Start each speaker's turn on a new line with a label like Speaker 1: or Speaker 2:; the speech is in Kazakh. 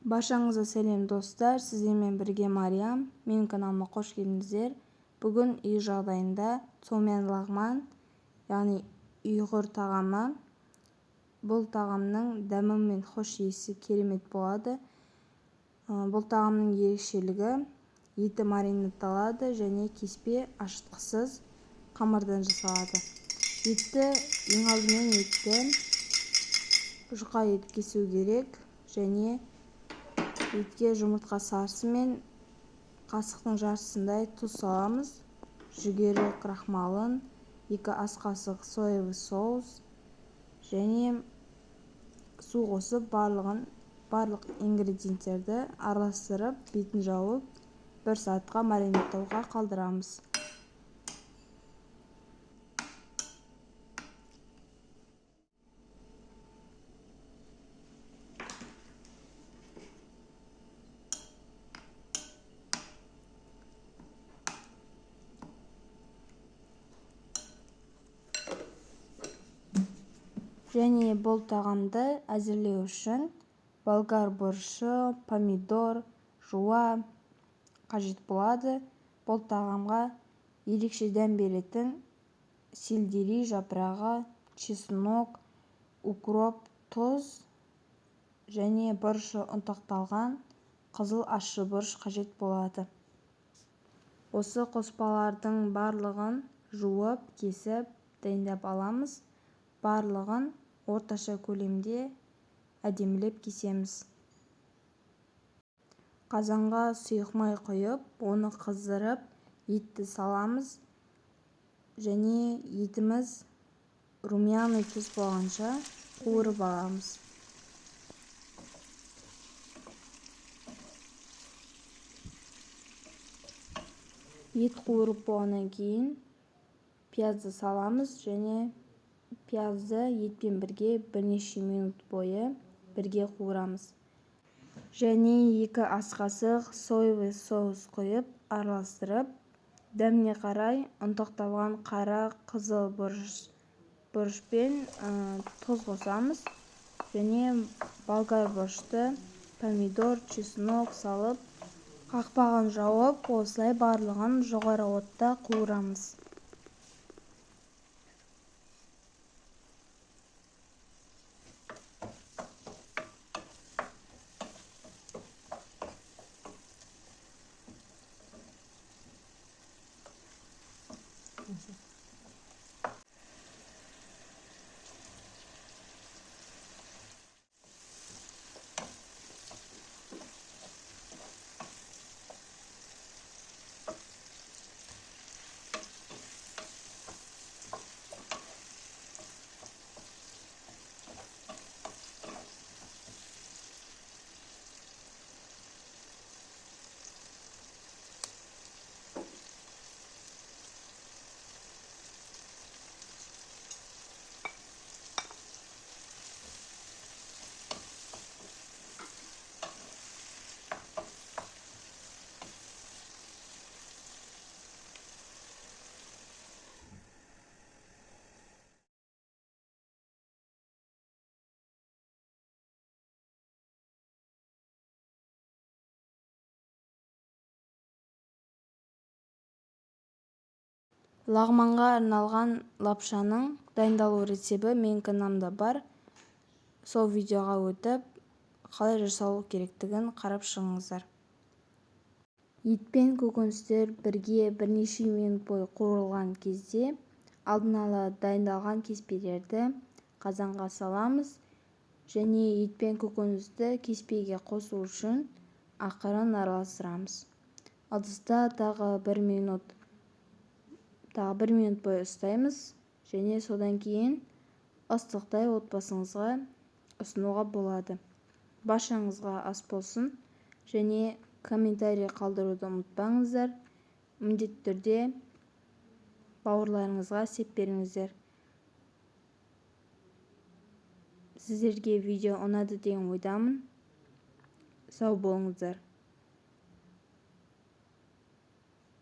Speaker 1: Баршаңызға сәлем, достар! Сіздермен бірге Мариям. Менің каналыма қош келдіңіздер. Бүгін үй жағдайында цомян лағман, яғни ұйғыр тағамы. Бұл тағамның дәмі мен хош иісі керемет болады. Бұл тағамның ерекшелігі еті маринадталады және кеспе ашытқысыз қамырдан жасалады. Етті ең алдымен етті жұқа етіп кесу керек және етке жұмыртқа сарысы мен қасықтың жартысындай тұз саламыз. Жүгері крахмалын, 2 ас қасық соевый соус және су қосып барлық ингредиенттерді араластырып, бетін жауып, 1 сағатқа маринадтауға қалдырамыз. Және бұл тағамды әзірлеу үшін болгар бұрышы, помидор, жуа қажет болады. Бұл тағамға ерекше дәм беретін сельдерей жапырағы, чеснок, укроп, тұз және бұрышы ұнтақталған қызыл ащы бұрыш қажет болады. Осы қоспалардың барлығын жуып, кесіп, дайындап аламыз. Барлығын орташа көлемде әдемілеп кесеміз. Қазанға сұйық май құйып, оны қыздырып, етті саламыз. Және етіміз румяный түс болғанша қуырып аламыз. Ет қуырып болғаннан кейін пиязды саламыз және пиязды етпен бірге бірнеше минут бойы бірге қуырамыз. Және 2 ас қасық соевый соус құйып, араластырып, дәміне қарай ұнтақталған қара қызыл бұрышпен тұз қосамыз. Және болгар бұрышты, помидор, чеснок салып, қақпағын жауып, осылай барлығын жоғары отта қуырамыз. Лағманға арналған лапшаның дайындалу рецепті менің каналымда бар. Сол видеоға өтіп, қалай жасалу керектігін қарап шығыңыздар. Ет пен көкөністер бірге бірнеше минут бойы қуырылған кезде алдын ала дайындалған кеспелерді қазанға саламыз. Және ет пен көкөністі кеспеге қосу үшін ақырын араластырамыз. Ыдыста тағы 1 минут Тағы 1 минут бойы ұстаймыз және содан кейін ыстықтай отбасыңызға ұсынуға болады. Баршаңызға ас болсын және комментарий қалдыруды ұмытпаңыздар. Міндетті түрде бауырларыңызға сеп беріңіздер. Сіздерге видео ұнады деген ойдамын. Сау болыңыздар.